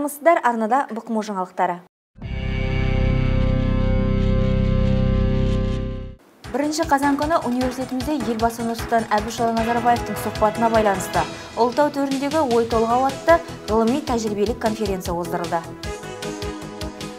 Армысыздар, арнада БҚМО жаңалықтары. 1 қазан күні университетімізде Елбасы Нұрсұлтан Әбішұлы Назарбаевтың сұхбатына байланысты Ұлытау төріндегі ой толғау атты ғылыми тәжірибелік конференция оздырылды.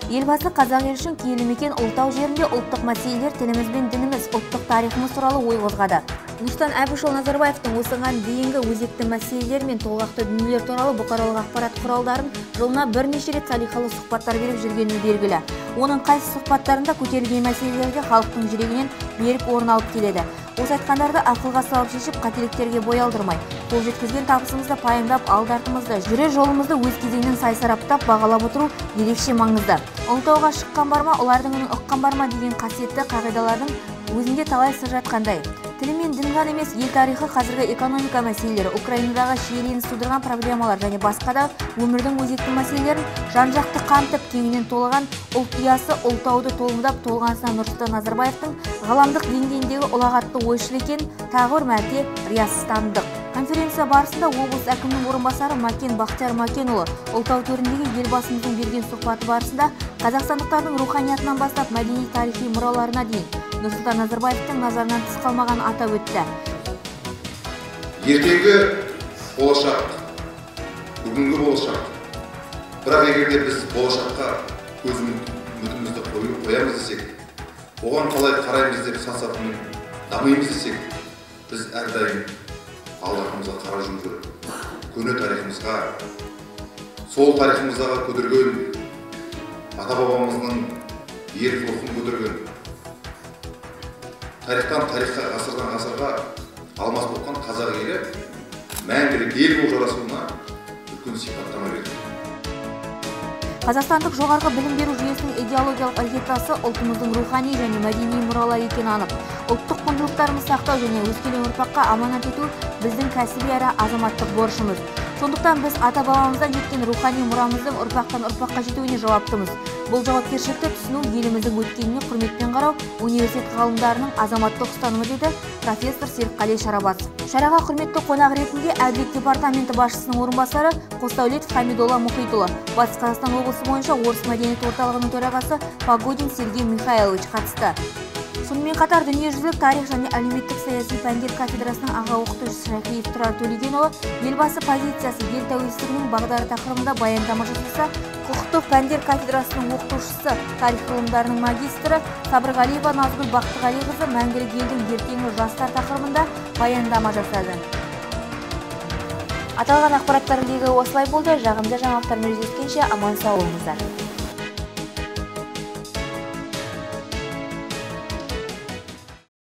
Елбасы қазақ елі үшін киелі мекен Ұлытау жерінде ұлттық мәселелер, тіліміз бен дініміз, ұлттық тарихымыз туралы ой қозғады. Нұрсұлтан Әбішұлы Назарбаевтың осыған дейінгі өзекті мәселелер мен толғақты дүниелер туралы бұқаралық ақпарат құралдарын жылына бірнеше рет салиқалы сұхбаттар беріп жүргені белгілі. Оның қайсы сұхбаттарында көтерілген мәселелерде халықтың жүрегінен берік орын алып келеді. Осы айтқандарды ақылға салып шешіп, қателіктерге бой алдырмай, қол жеткізген табысымызды пайымдап, алды артымызды, жүрер жолымызды өз кезегінен сай сараптап, бағалап отыру ерекше маңызды. Ұлытауға шыққан бар ма, олардың үнін ұққан бар ма деген қасиетті қағидалардың өзінде талай сыр жатқандай. Тілі мен дін ғана емес, ел тарихы, қазіргі экономика мәселелері, Украинадағы шиеленіс тудырған проблемалар және басқа да өмірдің өзекті мәселелерін жан-жақты қамтып, кеңінен толған ұлт ұясы Ұлытауды толымдап толғансына Нұрсұлтан Назарбаевтың ғаламдық деңгейіндегі ұлағатты ойшыл екенін тағы бір мәрте риясыз таныдық. Конференция барысында облыс әкімінің орынбасары Макен Бақтияр Макенұлы Ұлытау төріндегі Елбасымыздың берген сұхбаты барысында қазақстандықтардың руханиятынан бастап мәдени тарихи мұраларына дейін Нұрсұлтан Назарбаевтың назарынан тыс қалмағанын атап өтті. Ертеңгі болашақ, бүгінгі болашақ. Бірақ егер де біз болашаққа көз үмітімізді қоямыз десек, оған қалай қараймыз деп сан-сатымен дамимыз десек, біз әрдайым алды-артымызға қарап жүруіміз керек. Көне тарихымызға, сол тарихымыздағы көтерген ата-бабамыздың ерік рухын көтерген, тарихтан тарихқа, ғасырдан ғасырға алмас болған қазақ елі мәңгілік ел болып жарасуына үлкен сипаттама берді. Қазақстандық жоғарғы білім беру жүйесінің идеологиялық іргетасы ұлтымыздың рухани және мәдени мұралары екені анық. Ұлттық құндылықтарымызды сақтау және өскелең ұрпаққа аманат ету біздің кәсіби әрі азаматтық борышымыз. Сондықтан біз ата-бабамыздан жеткен рухани мұрамыздың ұрпақтан ұрпаққа жетуіне жауаптымыз. Бұл жауапкершілікті түсіну еліміздің өткеніне құрметпен қарау университет ғалымдарының азаматтық ұстанымы, деді профессор Серікқали Шарабасов. Шараға құрметті қонақ ретінде Әділет департаменті басшысының орынбасары Қосдәулетов Хамидолла Мұхитұлы, Батыс Қазақстан облысы бойынша Орыс мәдениет орталығының төрағасы Погодин Сергей Михайлович қатысты. Сонымен қатар дүниежүзілік тарих және әлеуметтік саяси пәндер кафедрасының аға оқытушысы Шахиев Тұрар Төлегенұлы Елбасы позициясы ел тәуелсіздігінің бағдары тақырыбында баяндама жасаса, құқықтық пәндер кафедрасының оқытушысы, тарих ғылымдарының магистрі Сабырғалиева Назгүл Бақтығалиқызы мәңгілік елдің ертеңі жастар тақырыбында баяндама жасады. Аталған ақпараттар легі осылай болды. Жағымды жаңалықтармен жүздескенше аман сау болыңыздар.